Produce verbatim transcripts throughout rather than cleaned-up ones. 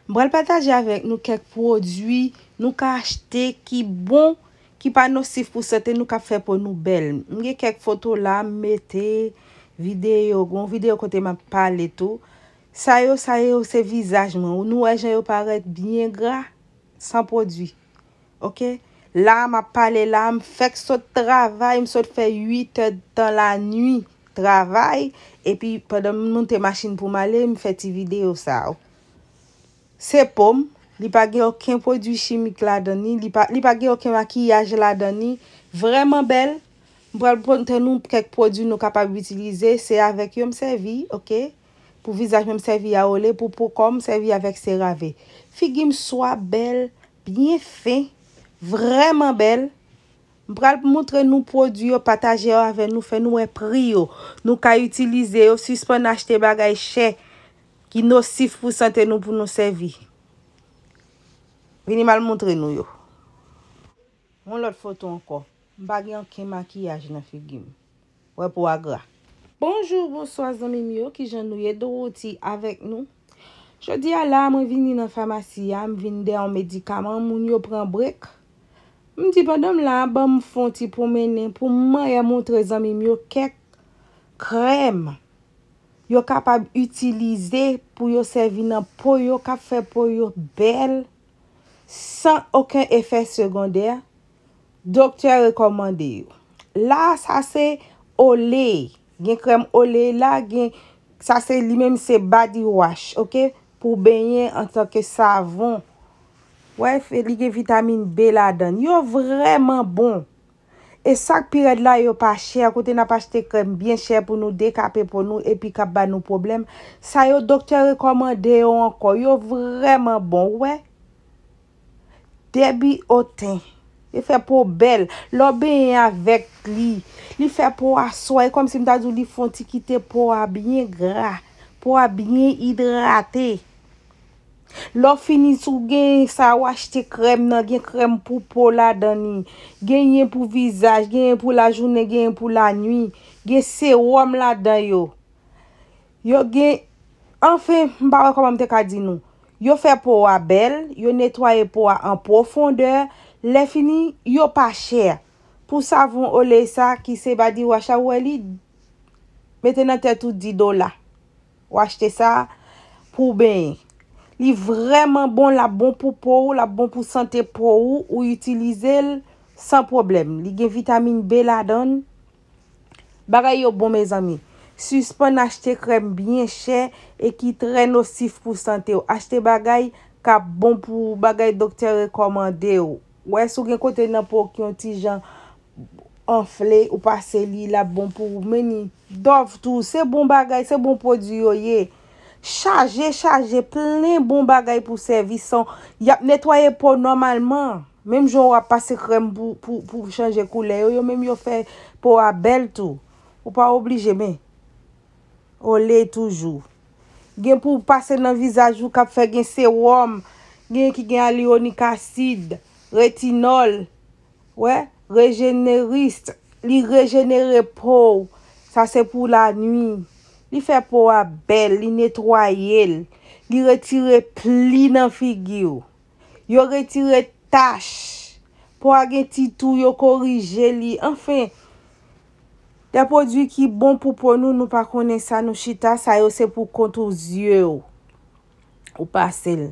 M pral pataje avèk nou kèk pwodui nou ka achte ki bon, ki pa nosif pou sante nou, k ap fè po nou bèl. M gen kèk foto la, m mete videyo, gon videyo kote m ap pale tou. Sa yo, sa yo se vizaj mwen. Nou wè jan yo parèt byen gra, san pwodui. Oke? La, m ap pale la, m fèk sot travay, m sot fè uit è tan lanwi travay, epi pandan m moute machin pou m ale, m fè ti videyo sa yo. Se po m, li pa gen okenn pwodui chimik ladan ni, li pa, li pa gen okenn makiyaj ladan ni, vrèman bèl. M pral montre nou kèk pwodui nou kapab itilize, se avèk yo m sèvi, oke? Pou vizaj mwen m sèvi a Olay, pou po kò m sèvi avèk CeraVe. Figi m swa bèl, byen fen, vrèman bèl. M pral montre nou pwodui yo, pataje yo avè nou, fè nou wè pri yo. Nou ka itilize yo, sispann achte bagay chè ki nosif pou sante nou pou nou sèvi. Vini m al montre nou yo. Yon lòt foto ankò. M pa gen okenn makiyaj nan figi m. Wè po a gra. Bonjou, bonswa zanmi m yo, kijan nou ye? Dorothy avèk nou. Jodi a la, mwen vini nan famasi a, m vin dèyè yon medikaman, moun yo pran brek. M di pandan m la, ban m fè yon ti pwomennen pou m manyè montre zanmi m yo kèk krèm yo kapab itilize pou yo sèvi nan po yo, k ap fè po yo bèl, san okenn efè segondè. Doktè rekòmande yo. La, sa se Olay. Gen krèm Olay la, gen, sa se li menm se body wash, oke? Pou benyen antanke savon. Wè, li gen vitamin B ladan. Yo vrèman bon. E sa k pi rèd la, yo pa chè. Kote n ap achte krèm byen chè pou nou dekape po nou epi k ap ba nou pwoblèm, sa yo doktè rekòmande yo ankò. Yo vrèman bon, ou wè. Dèbi oten. Li fè po bèl. Lè w benyen avèk li, li fè po a swa. E kòmsi m ta di w li fè yon ti kite po a byen gra. Po a byen idrate. Lè w fini, si w gen sa, w achte krèm nan. Gen krèm pou po ladan ni. Genyen pou vizaj, genyen pou lajounen, genyen pou lanwi. Gen sewòm ladan yo. Yo gen, anfen, m pa wè kòman m te ka di nou. Yo fè po a bèl, yo netwaye po a an pwofondè. Lè fini, yo pa chè. Pou savon Olay sa, ki se body wash la, ou wè li mete nan tèt ou dis dola. Ou achte sa pou w benyen. Li vrèman bon, l ap bon pou po ou, l ap bon pou sante po ou, ou itilize l san pwoblèm. Li gen vitamin B ladan l. Bagay yo bon, mezanmi. Sispann achte krèm byen chè e ki trè nosif pou sante w. Achte bagay k ap bon pou ou, bagay doktè rekòmande w. Wè, si w gen kote nan po w ki yon ti jan anfle, ou pase li, l ap bon pou ou. Men ni Dove tou, se bon bagay, se bon pwodui yo ye. Chaje, chaje, plen bon bagay pou sèvi san, y ap netwaye po nòmalman. Menm jan w ap pase krèm pou, pou, pou chanje koulè yo, yo menm yo fè po a bèl tou. Ou pa oblije, men Olay toujou. Gen pou w pase nan vizaj ou k ap fè, gen sewòm, gen ki gen alyonik asid, retinòl, wè, rejeneris, li rejenere po w. Sa se pou lanwi. Li fè po a bèl, li netwaye l, li retire pli nan figi w. Yo retire tach. Po a gen ti tou, yo korije li. Anfen, de pwodui ki bon pou po nou, nou pa konnen sa, nou chita, sa yo se pou kont ou, zye w. Ou pase l.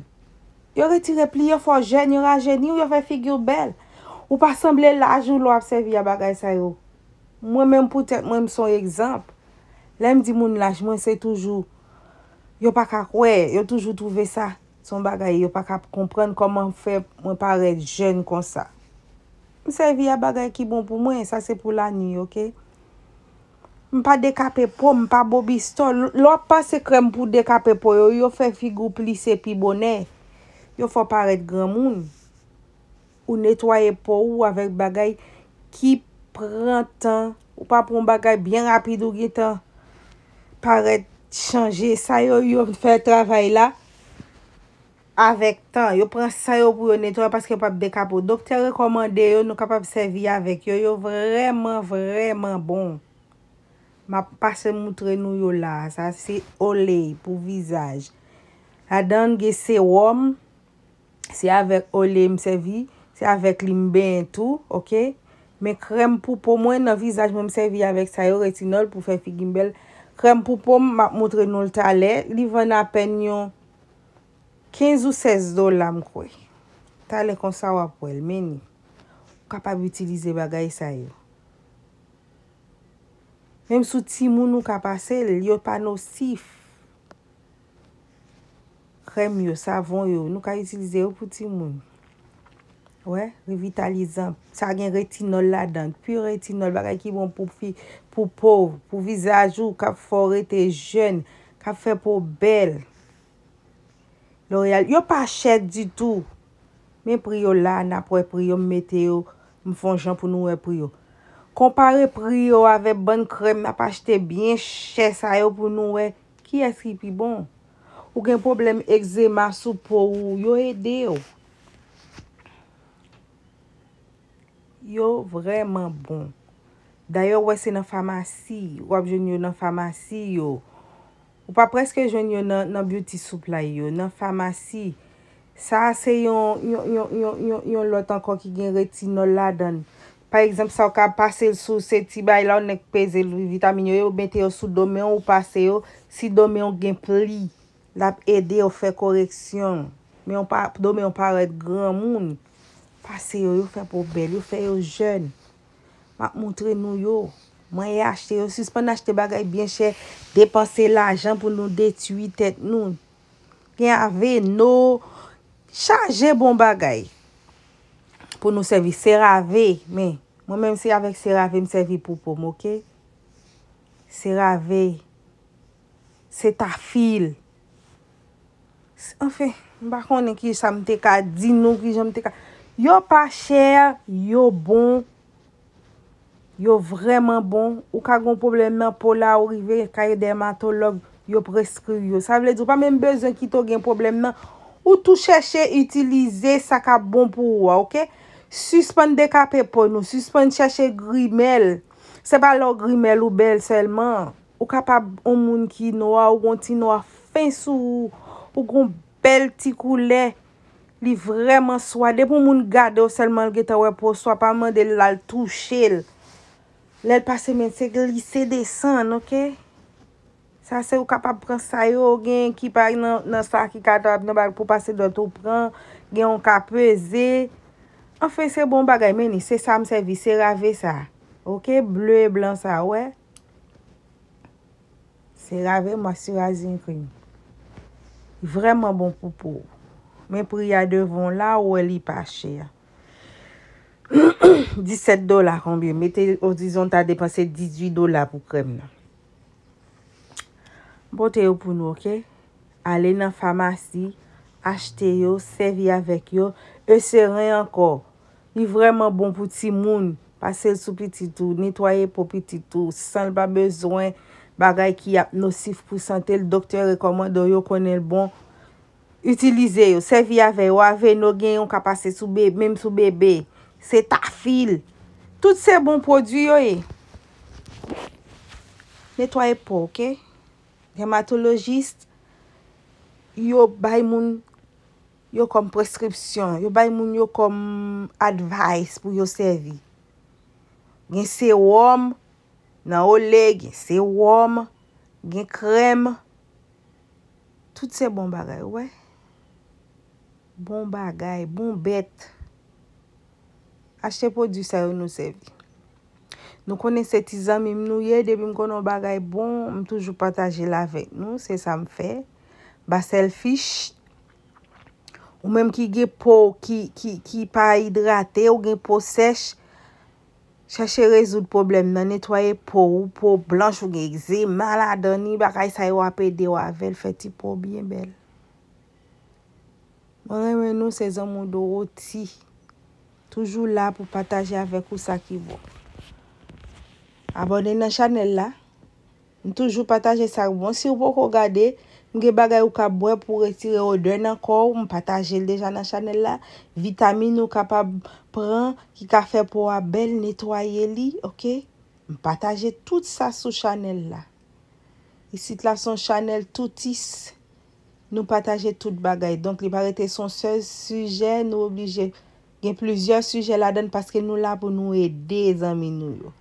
Yo retire pli, yo fè w jèn, yo rajeni w, yo fè figi w bèl. Ou pa sanble laj ou lè w ap sèvi a bagay sa yo. Mwen menm pou tèt mwen, m se yon egzanp. Lè m di moun laj mwen, se toujou, yo pa ka kwè, yo toujou twouve sa se yon bagay yo pa ka konprann kòman fè mwen parèt jèn konsa. M sèvi a bagay ki bon pou mwen, sa se pou lanwi, oke? M pa dekape po m, m pa bobistò. L-, lè w ap pase krèm pou dekape po yo, yo fè figi w plise pi bonè. Yo fè w parèt granmoun. Ou netwaye po ou avèk bagay ki pran tan. Ou pa pran yon bagay byen rapid, ou gentan parèt chanje. Sa yo, yo fè travay la avèk tan. Yo pran san yo pou yo netwaye paske yo p ap dekape w. Doktè rekòmande yo, nou kapab sèvi avèk yo. Yo vrèman, vrèman bon. M ap pase moutre nou yo la. Sa se Olay pou vizaj. Ladan l gen sewòm, se avèk olye m sèvi, se avèk li m benyen tou, oke? Men krèm pou po mwen nan vizaj mwen m sèvi avèk sa yo, retinòl pou fè figi m bèl. Krèm pou po m, m ap montre nou l talè. Li vann apèn yon kenz ou sèz dola, m kwè. Talè konsa w ap wè l, men ni. Ou kapab itilize bagay sa yo. Menm sou timoun ou ka pase l, yo pa nosif. Krèm yo, savon yo, nou ka itilize yo pou timoun. Wè, revitalizan. Sa gen retinòl ladan, pi retinòl, bagay ki bon pou fi, pou po, pou vizaj ou, k ap fè w rete jèn, k ap fè po w bèl. L'Oréal, yo pa chè ditou. Men pri yo la, n ap wè pri yo, m mete yo, m fè yon jan pou nou wè pri yo. Konpare pri yo avèk bann krèm n ap achte byen chè sa yo pou nou wè kiyès ki pi bon. Ou gen pwoblèm egzema sou po ou, yo ede w. Yo vrèman bon. Dayè, w wè se nan famasi, w ap jwenn yo nan famasi yo. Ou pa prèske jwenn yo nan, nan beauty supply yo, nan famasi. Sa a se yon, yon, yon, yon, yon, yon lòt ankò ki gen retinòl ladan l. Pa egzanp, sa w ka pase l sou, se ti bagay la, w nèk peze l, vitamin yo, yo mete yo sou do men w, ou pase yo. Si do men w gen pli, l ap ede w fè koreksyon. Men w pa, do men w parèt granmoun. Pase yo, yo fè po bèl, yo fè yo jèn. M ap montre nou yo. Mwen e achte yo. Sispann achte bagay byen chè, depanse lajan pou nou detwi tèt nou. Gen Aveno, chaje bon bagay pou nou sèvi. CeraVe, men mwen menm se avèk CeraVe m sèvi pou po m, oke? CeraVe, Cetaphil. Anfen, m pa konnen ki sa m te ka di nou, ki jan m te ka. Yo pa chè, yo bon, yo vrèman bon. Ou ka gen yon pwoblèm nan po la, ou rive kay dèmatològ, yo preskri w yo. Sa vle di, ou pa menm bezwen kite w gen pwoblèm nan. Ou tou chèche itilize sa k ap bon pou ou a, oke? Sispann dekape po nou, sispann chèche grimèl. Se pa lè w grimèl ou bèl sèlman. Ou kapab yon moun ki nwa, ou gon ti nwa fen sou ou, ou gon bèl ti koulè. Li vrèman swa. Depi yon moun gade w sèlman, l gentan wè po swa, pa mande l al touche l. Lè l pase men, se glise desann, oke? Sa se ou kapab pran sa yo, gen ki pa nan, nan sa ki ka trap nan bag pou pase dòt ou pran, gen yon ka peze. Anfen, se bon bagay, men ni, se sa m sèvi, CeraVe sa. Oke, ble e blan sa, wè. CeraVe Moisturizing Cream. Vrèman bon pou po. Men pri a devan w la, ou wè li pa chè. Disèt dola konbyen? Mete, odizon, ta depanse dizuit dola pou krèm nan. M pote yo pou nou, oke? Ale nan famasi, achte yo, sèvi avèk yo. Eucerin ankò. Li vrèman bon pou timoun. Pase l sou pitit ou, netwaye po pitit ou, san l pa bezwen bagay ki ap nosif pou sante l. Doktè rekòmande w, yo konnen l bon. Itilize yo, sèvi avè yo. Aveno gen yon ka pase sou bebe, menm sou bebe. Cetaphil. Tout se bon pwodui yo ye. Netwaye po, oke? Dèmatolojis, yo bay moun yo kòm preskripsyon, yo bay moun yo kòm advice pou yo sèvi. Gen sewòm, nan olye, gen sewòm, gen krèm. Tout se bon bagay, ou wè. Bon bagay, bon bèt. Achte pwodui sa yo nou sèvi. Nou konnen se ti zanmi m nou ye, depi m konnen yon bagay bon, m toujou pataje l avèk nou, se sa m fè. M pa selfish. Ou menm ki gen po ki, ki, ki pa idrate, ou gen po sèch, chèche rezoud pwoblèm nan, netwaye po ou, po blanch ou gen egzema ladan ni, bagay sa yo ap ede w avè l, fè ti po w byen bèl. Mwen renmen nou, se zanmi w Dorothy. Toujou la pou pataje avèk ou sa ki bon. Abòne nan chanèl la. M toujou pataje sa k bon. Si w poko gade, m gen bagay ou ka bwè pou retire odè nan kò w. M pataje l deja nan chanèl la. Vitamin ou kapab pran ki ka fè po a bèl, netwaye li, oke? M pataje tout sa sou chanèl la. Isit la se yon chanèl toutis. Nou pataje tout bagay. Donk, li pa rete se yon sèl sijè, nou oblije gen plizyè sijè ladan l paske nou la pou nou ede zanmi nou yo.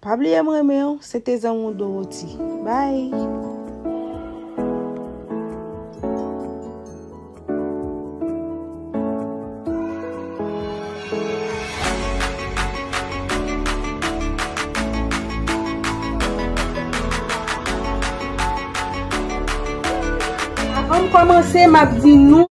Pa bliye m renmen w, se te zanmi w Dorothy. Bye! Avan m kòmanse, m ap di nou,